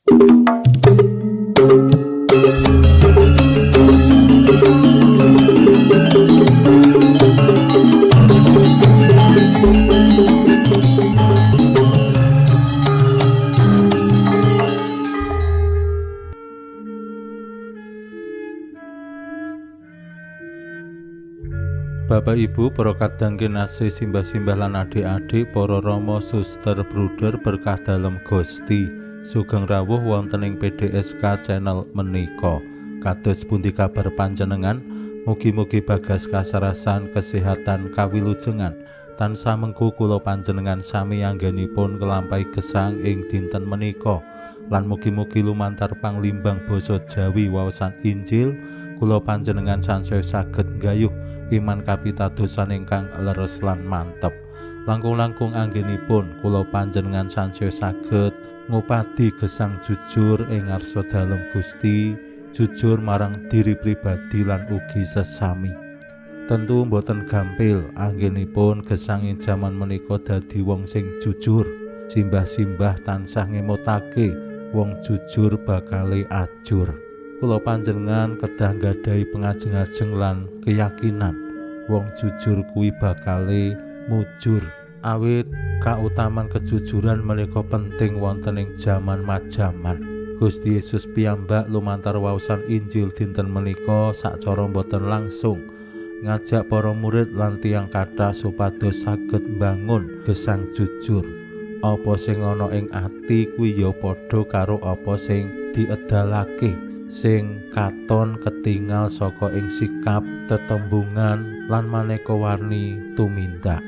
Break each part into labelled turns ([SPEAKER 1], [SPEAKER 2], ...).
[SPEAKER 1] Bapak Ibu, para kadang kinasih, simbah-simbah lan adik-adik, para rama, suster, bruder berkah dalem Gusti. Sugeng rawuh wonten ing PDSK channel menika. Kados pundi kabar panjenengan? Mugi-mugi bagas kasarasan, kesehatan, kawilujengan. Tansah mengku kula panjenengan sami anggenipun nglampahi gesang ing dinten menika. Lan mugi-mugi lumantar panglimbang basa Jawi waosan Injil kula panjenengan sansaya saged nggayuh iman kapitadosan ingkang leres lan mantep. Langkung-langkung anggenipun kula panjenengan sansaya saged ngupadi gesang jujur ing ngarsa dalem Gusti, jujur marang diri pribadi lan ugi sesami. Tentu mboten gampil anggenipun gesang ing jaman menika dadi wong sing jujur. Simbah-simbah tansah ngemotake wong jujur bakale ajur. Kula panjenengan kedah nggadahi pengajeng-ajeng lan keyakinan wong jujur kuwi bakale mujur. Awit kautaman kejujuran menika penting wonten ing jaman majaman. Gusti Yesus piyambak lumantar waosan Injil dinten menika sacara boten langsung ngajak para murid lan tiyang kathah supados saged mbangun gesang jujur. Apa sing ana ing ati kuwi ya padha karo apa sing diedalake, sing katon ketingal saka ing sikap, tetembungan lan maneka warni tumindak.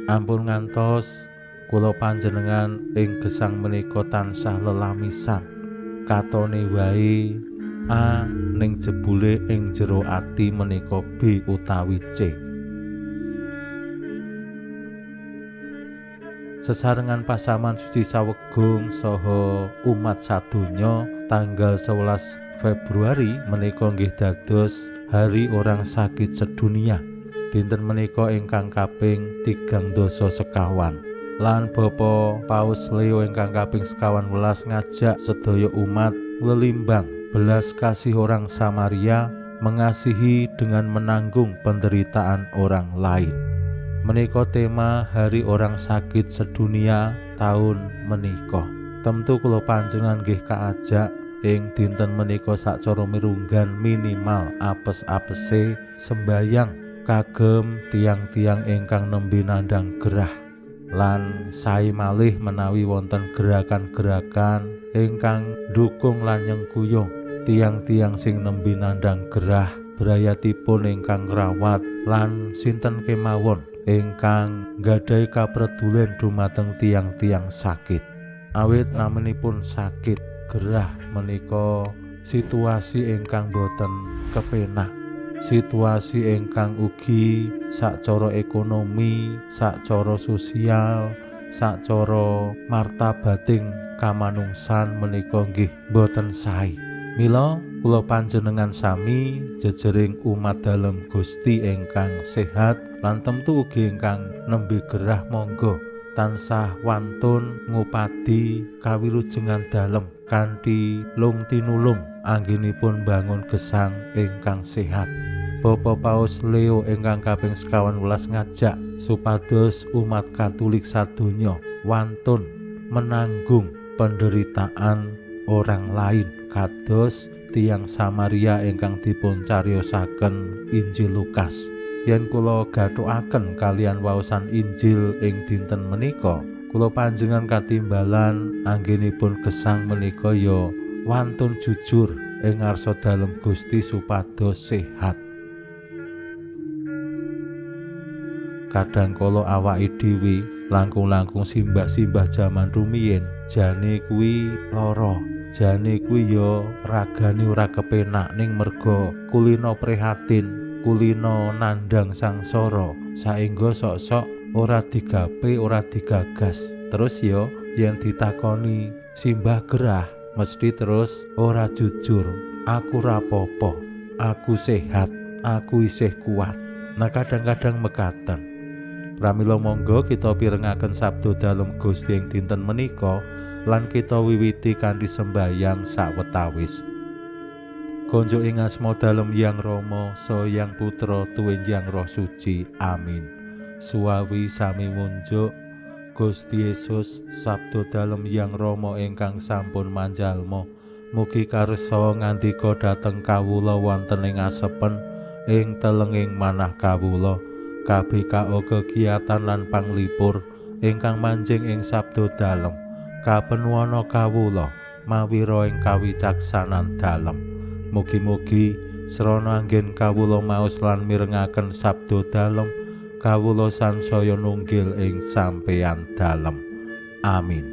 [SPEAKER 1] Ampun ngantos kula panjenengan ing gesang menika tansah lelamisan. Katone wae A ning jebule ing jero ati menika B utawi C. Sesarengan pasaman suci sawegung saha umat sadonya tanggal 11 Februari menika nggih dados Hari Orang Sakit Sedunia. Dinten menika ingkang kaping 35. Lan Bapak Paus Leo ingkang kaping 18 ngajak sedaya umat lelimbang belas kasih orang Samaria, mengasihi dengan menanggung penderitaan orang lain. Menika tema Hari Orang Sakit Sedunia tahun menika. Tentu kula panjenengan nggih kaajak ing dinten menika sacara mirunggan minimal apes-apese sembayang kagem tiang-tiang ingkang nembe nandhang gerah. Lan sae malih menawi wonten gerakan-gerakan ingkang ndukung lan nyengkuyung tiang-tiang sing nembe nandhang gerah, brayatipun ingkang ngrawat lan sinten kemawon ingkang nggadahi kapredulen dumateng tiang-tiang sakit. Awit naminipun sakit gerah menika situasi ingkang boten kepenak, situasi ingkang ugi sacara ekonomi, sacara sosial, sacara martabating kamanungsan menika nggih boten sae. Mila kula panjenengan sami jejering umat dalem Gusti ingkang sehat lan tentu ugi ingkang nembe gerah monggo tansah wantun ngupadi kawilujengan dalem kanthi lung tinulung anggenipun bangun gesang ingkang sehat. Bapak Paus Leo ingkang kaping 18 ngajak supados umat Katolik sadonya wantun menanggung penderitaan orang lain kados tiyang Samaria ingkang dipun cariyosaken Injil Lukas. Yen kula gathukaken kalian waosan Injil ing dinten menika, kula panjenengan katimbalan anggenipun gesang menika ya wantun jujur ing ngarsa dalem Gusti supados sehat. Kadang kala awake dhewe langkung-langkung simbah-simbah jaman rumiyin jane kuwi lara, jane kuwi ya ragane ora kepenak ning merga kulino prihatin, kulino nandhang sangsara, saengga sok-sok ora digape, ora digagas. Terus ya yen ditakoni simbah gerah mesti terus ora jujur, aku rapopo, aku sehat, aku isih kuat. Nah kadang-kadang mekaten. Pramila monggo kita pirengaken sabda dalem Gusti ing dinten menika. lan kita wiwiti kanthi sembayang sawetawis. Konjuk ing asma dalem Hyang Rama, saha Hyang Putra, tuwin Hyang Roh Suci. Amin. Suwawi sami munjuk Gusti Yesus, sabda dalem Hyang Rama ingkang sampun manjalma. Mugi karsa ngandika dhateng kawula wonten ing asepen ing telenging manah kawula. KBKO kegiatan lan panglipur ingkang manjing ing sabda dalem. Kapenuwana kawula mawira ing kawicaksanan dalem. Mugi-mugi srana anggen kawula maos lan mirengaken sabda dalem, kawula sansaya nunggil ing sampeyan dalem. Amin.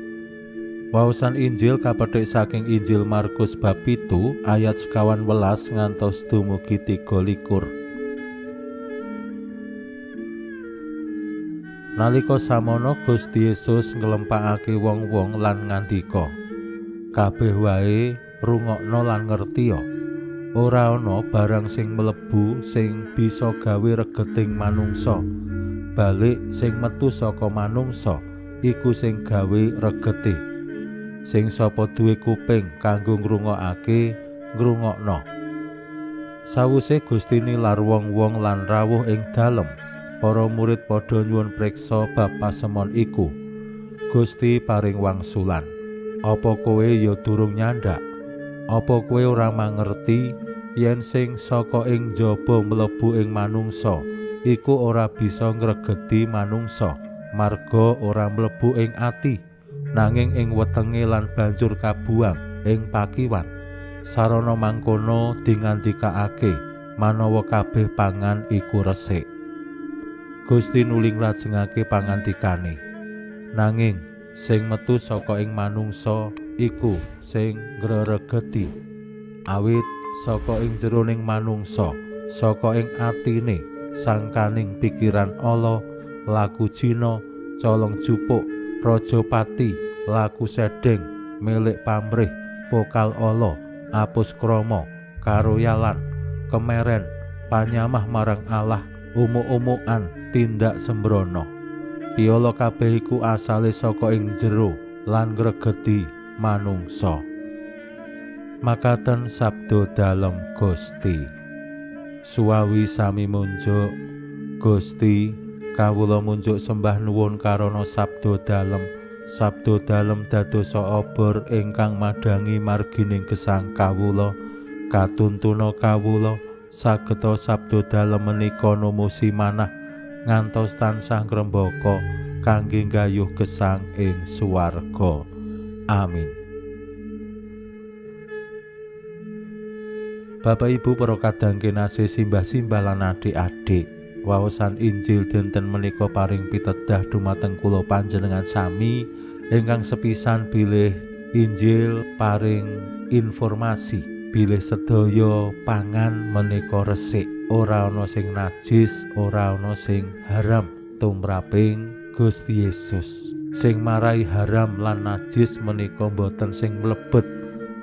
[SPEAKER 1] Waosan Injil kapethik saking Injil Markus bab 7 ayat 15 ngantos dumugi 23. Nalika samono Gusti Yesus nglempakake wong-wong lan ngandika, kabeh wae rungokno lan ngertiya, ora ana barang sing mlebu sing bisa gawe regeting manungsa, balik sing metu saka manungsa iku sing gawe regete. Sing sapa duwe kuping kanggo ngrungokake, ngrungokno. Sawuse Gusti nilar wong-wong lan rawuh ing dalem, para murid padha nyuwun priksa bab pasemon iku. Gusti paring wangsulan, apa kowe ya durung nyandak? Apa kowe ora mangerti yen sing saka ing jaba mlebu ing manungsa iku ora bisa ngregeti manungsa, marga ora mlebu ing ati, nanging ing wetenge lan banjur kabuang ing pakiwan. Sarana mangkono dingandikaake manawa kabeh pangan iku resik. Gusti nuli nglajengake pangandikane, nanging sing metu saka ing manungsa iku sing ngreregeti. Awit saka ing jeroning manungsa, saka ing atine, sangkaning pikiran ala, laku jina, colong jupuk, raja pati, laku sedeng, milik pamrih, pokal ala, apus krama, karoyalan, kemeren, panyamah marang Allah, umuk-umukan, tindak sembrono. Piala kabeh iku asale saka ing jero lan ngregeti manungsa. Makaten sabda dalem Gusti. Suwawi sami munjuk Gusti, kawula munjuk sembah nuwun karana sabda dalem. Sabda dalem dadosa obor ingkang madhangi margining gesang kawula, katuntuna kawula sageta sabda dalem menika numusi manah ngantos tansah ngrembaka kangge nggayuh gesang ing swarga. Amin. Bapak Ibu para kadang kinasih, simbah-simbah lan adik-adik, waosan Injil dinten menika paring pitedah dumateng kula panjenengan sami ingkang sepisan bilih Injil paring informasi bilih sedaya pangan menika resik, ora ana sing najis, ora ana sing haram tumraping Gusti Yesus. Sing marai haram lan najis menika boten sing mlebet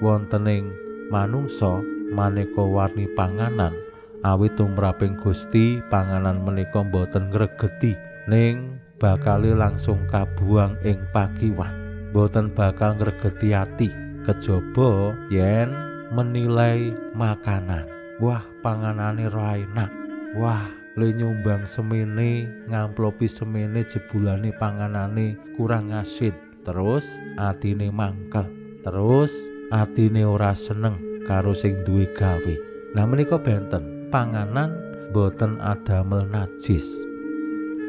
[SPEAKER 1] wonten ing manungsa maneka warni panganan. Awit tumraping Gusti panganan menika boten ngregeti, ning bakale langsung kabuang ing pakiwan, boten bakal ngregeti ati kejaba yen menilai makanan. Wah, panganane ra enak. Wah, le nyumbang semene, ngamplopi semene, jebulane panganane kurang asin. Terus atine mangkel, terus atine ora seneng karo sing duwe gawe. Nah menika benten, panganan boten adamel najis.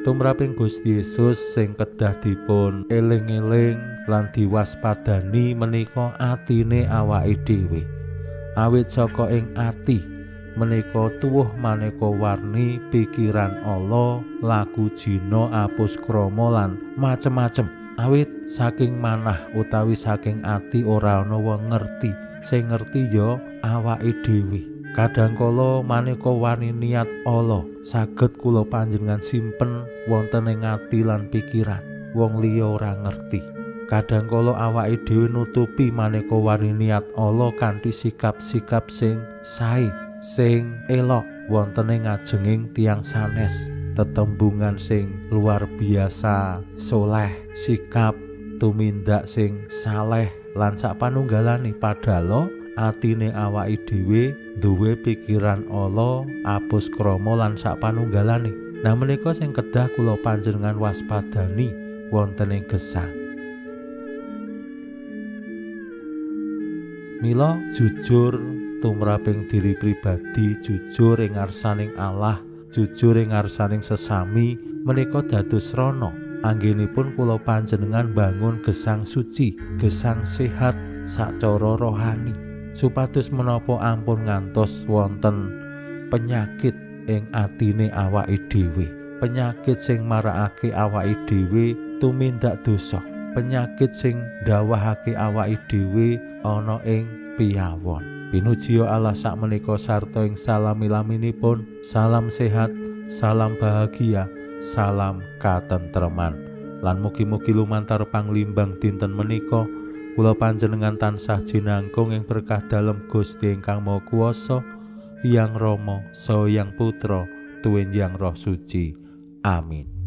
[SPEAKER 1] Tumraping Gusti Yesus sing kedah dipun eling-eling lan diwaspadani menika atine awake dhewe. Awit saka ing ati menika tuwuh maneka warni pikiran ala, laku jina, apus krama lan macem-macem. Awit saking manah utawi saking ati ora ana wong ngerti. Sing ngerti ya awake dhewe. Kadangkala maneka warni niat ala saged kula panjenengan simpen wonten ing ati lan pikiran, wong liya ora ngerti. Kadangkala awake dhewe nutupi maneka warni niat ala kanthi sikap-sikap sing sae, sing elok wonten ing ngajenging tiyang sanes, tetembungan sing luar biasa soleh, sikap tumindak sing saleh lan sak panunggalane, padahal atine awake dhewe duwe pikiran ala, apus krama lan sak panunggalane. Nah menika sing kedah kula panjenengan waspadani wonten ing gesang. Mila jujur tumraping diri pribadi, jujur ing ngarsaning Allah, jujur ing ngarsaning sesami menika dados srana anggenipun kula panjenengan bangun gesang suci, gesang sehat sacara rohani, supados menapa ampun ngantos wonten penyakit ing atine awake dhewe, penyakit sing marakake awake dhewe tumindak dosa, penyakit sing ndawahake awake dhewe ana ing piyawon. Pinuji Allah sakmenika sarta ing salami-laminipun, salam sehat, salam bahagia, salam katentreman. Lan mugi-mugi lumantar panglimbang dinten menika kula panjenengan tansah jinangkung ing berkah dalem Gusti ingkang Maha Kuwasa, Hyang Rama, Saha Hyang Putra, tuwin Hyang Roh Suci. Amin.